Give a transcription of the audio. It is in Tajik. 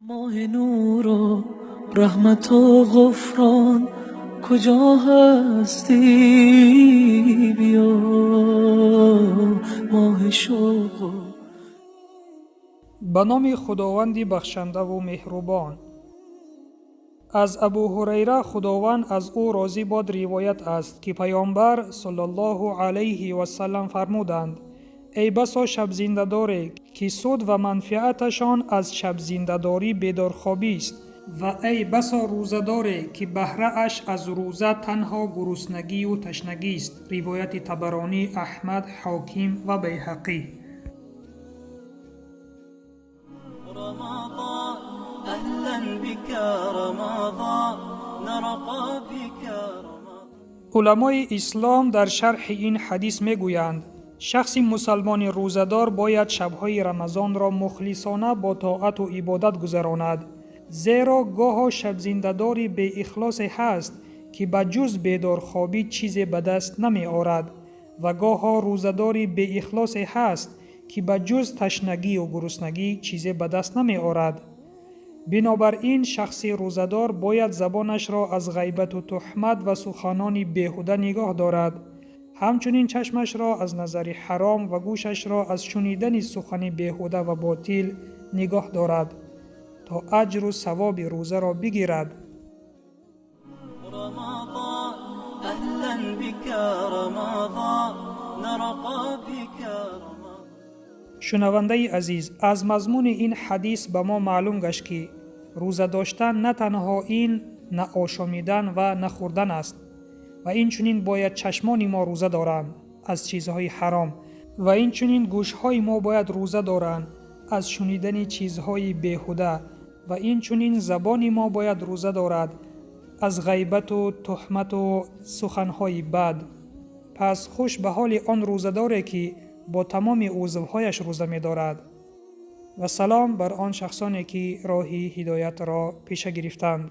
Моҳи нуру раҳмату ғуфрон, куҷо ҳастӣ биё, моҳи шавқ. Ба номи Худованди бахшандаву меҳрубон. Аз Абу Ҳурайра, Худованд аз ӯ розӣ бод, ривоят аст, ки Паёмбар саллаллоҳу алайҳи васаллам фармуданд: эй басо шабзиндадоре, ки суд ва манфиаташон аз шабзиндадорӣ бедорхобист, ва эй басо рӯзадоре, ки баҳрааш аз рӯза танҳо гуруснагию ташнагист. Ривояти Табаронӣ, Аҳмад, Ҳоким ва Байҳақӣ. Рамазон, аҳлан бика Рамазон, нарқа бика Рамазон. Уламои ислом дар шарҳи ин ҳадис мегӯянд: шахси мусалмони рӯзадор бояд шабҳои Рамазонро мухлисона бо тоату ибодат гузаронад, зеро гоҳо шабзиндадори беихлосе ҳаст, ки ба ҷуз бедорхобӣ чизе ба даст намеорад, ва гоҳо рӯзадори беихлосе ҳаст, ки ба ҷуз ташнагию гуруснагӣ чизе ба даст намеорад. Бинобар ин шахси рӯзадор бояд забонашро аз ғайбату туҳмат ва суханони беҳуда нигоҳ дорад, ҳамчунин чашмашро аз назари ҳаром ва гӯшашро аз шунидани сухани беҳуда ва ботил нигоҳ дорад, то аҷру савоби рӯзаро бигирад. Рамазон, аҳлан бика Рамазон, нарқа бика Рамазон. Шунавандаи азиз, аз мазмуни ин ҳадис ба мо маълум гашт, ки рӯза доштан на танҳо ин наошомидан ва нахӯрдан аст, ва инчунин бояд чашмони мо рӯза доранд аз чизҳои ҳаром, ва инчунин гӯшҳои мо бояд рӯза доранд аз шунидани чизҳои беҳуда, ва инчунин забони мо бояд рӯза дорад аз ғайбату туҳмату суханҳои бад. Пас хуш ба ҳоли он рӯзадоре, ки бо тамоми узвҳояш рӯза медорад. Ва салом бар он шахсоне, ки роҳи ҳидоятро пеша гирифтанд.